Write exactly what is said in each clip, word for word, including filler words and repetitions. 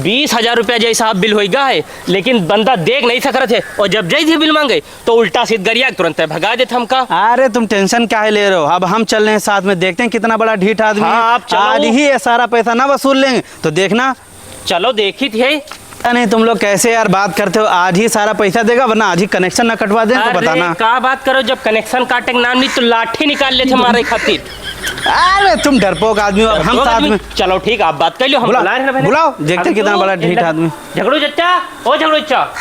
बीस हजार रुपया जय साहब बिल होइगा है, लेकिन बंदा देख नहीं सकत है। और जब जय जी बिल मांगे, तो उल्टा सीध गरिया के तुरंत भगा देत हमका। अरे, तुम tension काहे ले रहे हो? अब हम चल रहे हैं साथ में, देखते हैं कितना बड़ा ढीठ आदमी हाँ, है। आप चलो। आज ही ये सारा पैसा ना वसूल लेंगे, तो देखना। चलो, देखी थी। अरे नहीं, तुम लोग कैसे यार बात करते हो? आज ही सारा पैसा देगा, वरना आज ही connection ना कटवा दें, तो अरे, बताना। का बात करो, जब connection काटे के नाम ली, तो लाठी निकाल लेते मारे खातिर। अरे, तुम डरपोक आदमी हो, अब हम डरपोक साथ आदमी? में। चलो, ठीक, आप बात कर लो, हम बुलाओ, बुला रहे हैं ना पहले। बुलाओ, देखते अब कितना तो बड़ा ढीठ आदमी। झगड़ू चच्चा, ओ झगड़ू चच्चा।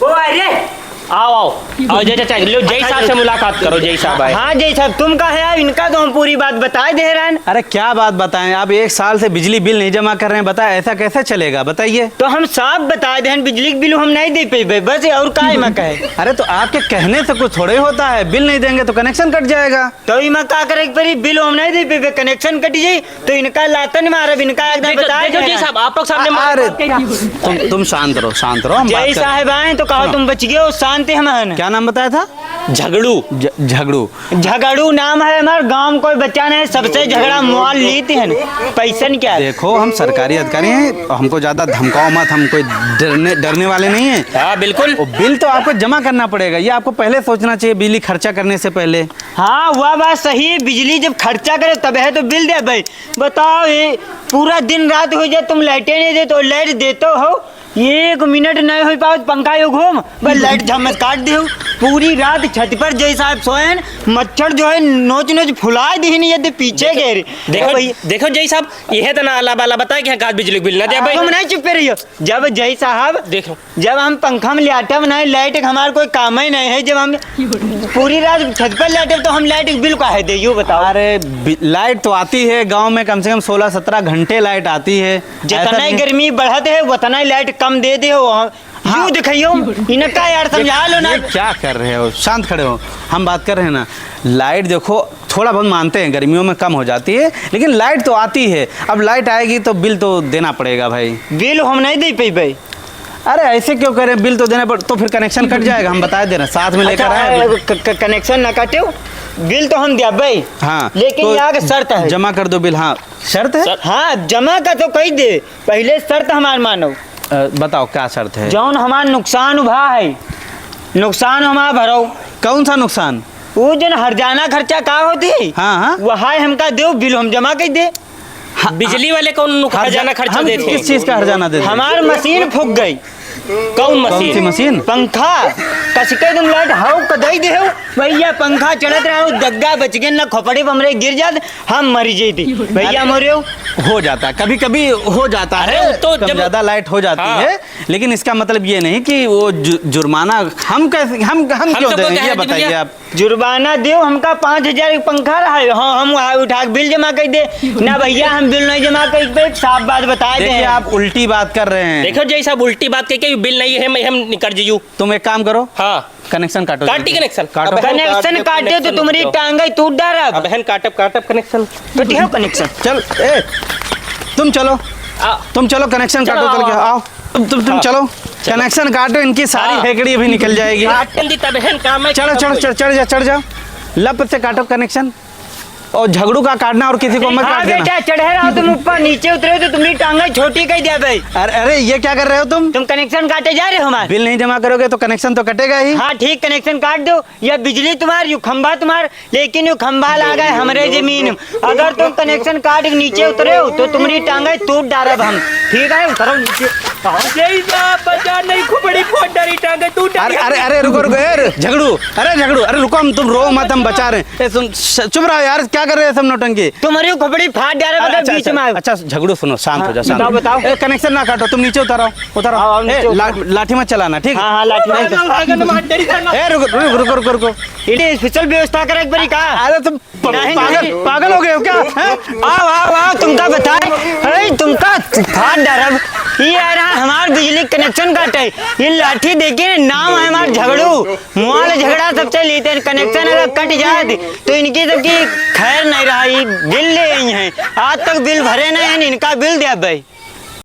ओ, अरे। आओ, आओ। आओ, जय चाचा, लो, जय साहब से मुलाकात करो, जय साहब आए। हाँ, जय साहब, तुम कहाँ है? इनका तो हम पूरी बात बताए दे रहन। अरे, क्या बात बताएं? आप एक साल से बिजली बिल नहीं जमा कर रहे हैं, बताए, ऐसा कैसे चलेगा? बताइए। तो हम साफ बताए देहन, बिजली के बिल हम नहीं दे पेबे, बस, और काहे में कहे? अरे, तो आपके कहने से कुछ थोड़े होता है, बिल नहीं देंगे तो connection कट जाएगा। तो इमा का करे के पड़ी? बिल हम नहीं दे पेबे, connection कट जाई। तो इनका लातन मारब, इनका एकदम नहीं तो, बताए देखो जी देना। साहब, आप लोग सामने आ, मार अरे, बात कही। तुम, तुम शांत रहो, शांत रहो, हम बात जय कर साहब आए तो कहो सुनो। तुम बच गए हो, शांत हम हन। क्या नाम बताया था? झगड़ू। झ-, झगड़ू। झगड़ू नाम है हमार, गांव में कोई बच्चा नहीं, सबसे झगड़ा मुआल लीत हन। पैसन क्या है? देखो, हम सरकारी अधिकारी हैं, हमको ज्यादा धमकाओ मत, हम कोई डरने, डरने वाले नहीं हैं। हाँ, बिल्कुल। वो बिल तो आपको जमा करना पड़ेगा, ये आपको पहले सोचना चाहिए बिजली खर्चा करने से पहले। हाँ, वह बात सही है, बिजली जब खर्चा करे तब है तो बिल दे भाई। बताओ, ये पूरा दिन रात हो जाए, तुम लाइटे नहीं देते हो, लाइट देते हो, एक मिनट नहीं हो पाओ, पंखा यो घूम, बस लाइट झमस काट दे हो। पूरी रात छत पर जय साहब सोएन, मच्छर जो है नोच नोच फुला दी नहीं, ये तो पीछे देखो, गए रे। देखो, भाई। देखो जय साहब, यह तो ना अला बाला बताए कि हाँ, का बिजली बिल ना दे भाई। तुम नहीं चुप रहियो। जब जय साहब देखो। जब हम पंखा में लेटब नहीं, लाइट के हमार कोई काम ही नहीं है। जब हम पूरी रात छत पर लेटब तो हम लाइट के बिल काहे दे, यो बताओ। अरे, बि-, लाइट तो आती है गांव में, कम से कम सोलह सत्रह घंटे लाइट आती है। जितना ऐसा ही नहीं गर्मी बढ़त है, उतना ही लाइट कम दे दे हो। हाँ। यूं दिखाइयो, इनका यार समझा लो ना। ये क्या कर रहे हो? शांत खड़े हो, हम बात कर रहे हैं ना। लाइट देखो, थोड़ा बहुत मानते हैं, गर्मियों में कम हो जाती है, लेकिन लाइट तो आती है। अब लाइट आएगी तो बिल तो देना पड़ेगा भाई। बिल हम नहीं दे पइबे। अरे, ऐसे क्यों कह रहे हैं? बिल तो देना पड़-, तो फिर connection कट जाएगा, हम बता दे रहे हैं, साथ में लेकर अच्छा, आए हैं। क-, क-, connection ना काटे, बिल तो हम देबे। हाँ, लेकिन तो यहाँ के शर्त है। जमा कर दो बिल। हाँ, शर्त है? सर, हाँ, जमा का तो कही दे, पहले शर्त हमार मानो। अ, बताओ, क्या शर्त है? जौन हमार नुकसान उभा है, नुकसान हमार भरो। कौन सा नुकसान? वो जन हरजाना खर्चा का होती? हाँ, हाँ। वह हमका देव, बिल हम जमा कर दे। हाँ, बिजली वाले कौन नुक-, हरजा-, हरजाना खर्चा हम देते हैं? किस चीज का हरजाना देते हैं? हमार मशीन फूक गई। कौन कौन सी मशीन? मशीन? पंखा। कस के तुम लाइट हाउ क दई देहो। भैया, पंखा चलत रहा, दग्गा बच गए ना, खोपड़ी पे हमरे गिर जात, हम मर जैती। भैया, अरे, मरे हो। हो जाता है, कभी-कभी हो जाता अरे, है, वो तो कम जब ज्यादा लाइट हो जाती हाँ। है, लेकिन इसका मतलब ये नहीं कि वो जु-, जुर्माना हम कैसे, हम, हम हम क्यों तो दें, कोई ये कहे नहीं बताइए भैया। आप। जुर्माना देव, हमका पाँच हजार के पंखा रहा है, हाँ, हम वहाँ उठा के बिल जमा कर दे। ना भैया, हम बिल नहीं जमा कर पे, साफ बात बता दे। देखिए, आप उल्टी बात कर रहे हैं। देखो, जैसा आप उल्टी बात कह के बिल नहीं है, मैं हम निकल जइयू। तुम एक काम करो, हाँ। Connection काटो काटी जल्दी। Connection। काटो। अब हम Connection काट दे काटे तो connection तुम्हारी दो। टांगे टूट डारब। अब हम काटब, काटब connection। कटियो connection। चल, ए, तुम चलो। आ। तुम चलो, connection चलो, काटो, चल आओ, के आओ। आओ। तुम, तुम, तुम हाँ। चलो। चलो। Connection काटो, इनकी सारी हाँ। हेकड़ी अभी निकल जाएगी। काटन दी तब हम काम है चलो, खत्म चलो, होई। चढ़, चढ़ जा, चढ़ जा। लप से काटो connection। और झगड़ू का काटना और किसी को मत हाँ काट देना। बेटा, चढ़े रहो तुम ऊपर, नीचे उतरे हो तो तुम्हारी टांगे छोटी कर दिया भाई। अरे, अरे, ये क्या कर रहे हो तुम? तुम connection काटे जा रहे हो हमारे। बिल नहीं जमा करोगे तो connection तो कटेगा ही। हाँ, ठीक, connection काट दो। या बिजली तुम्हार, यू खंभा तुम्हार, लेकिन यू खंभा लागा है हमरे जमीन में। अगर तुम connection काट के नीचे उतरे हो तो तुम्हारी टांगे टूट डारब हम। ठीक है, उतरो नीचे। यही ना बचा नहीं, खोपड़ी फोड़ डारी, टांगे टूट अरे, डारी। अरे, अरे, रुको, रुको, ए, रे, झगड़ू, अरे झगड़ू, अरे रुको, हम, तुम रो मत, हम बचा रहे हैं। ए, सुन, श-, चुप रहो यार, क्या कर रहे हैं सब नौटंकी? तुम्हारी खोपड़ी फाड़ डारब अरे, अगर अच्छा, बीच अच्छा, में आए। अच्छा, झगड़ू सुनो, शांत हो हाँ, जाओ, शांत बताओ, हो। बताओ। ए, connection ना काटो, तुम नीचे उतारो, उतारो। हाँ, हाँ, ए, नीचे ला-, उतारो। लाठी मत चलाना, ठीक? हाँ, हाँ, लाठी मत चलाना। ए, रुको, रुको, रुको, रुको, रुको। इन्हें special व्यवस्था करे एक बारी का? अरे तुम प-, नहीं, पागल, नहीं। पागल हो गए हो क्या? हैं? आओ, आओ, आओ, तुमका बताए। अरे, तुमका फाड़ डारब। ये आ रहा हमार बिजली connection काटे। ये लाठी देखिए, नाम है हमार झगड़ू। मुआल झगड़ा सबसे लेते हैं। Connection अगर कट जाए, तो इनकी सबकी खैर नहीं रहा। ये बिल ले आई हैं। आज तक बिल भरे नहीं हैं, इनका बिल दे भाई।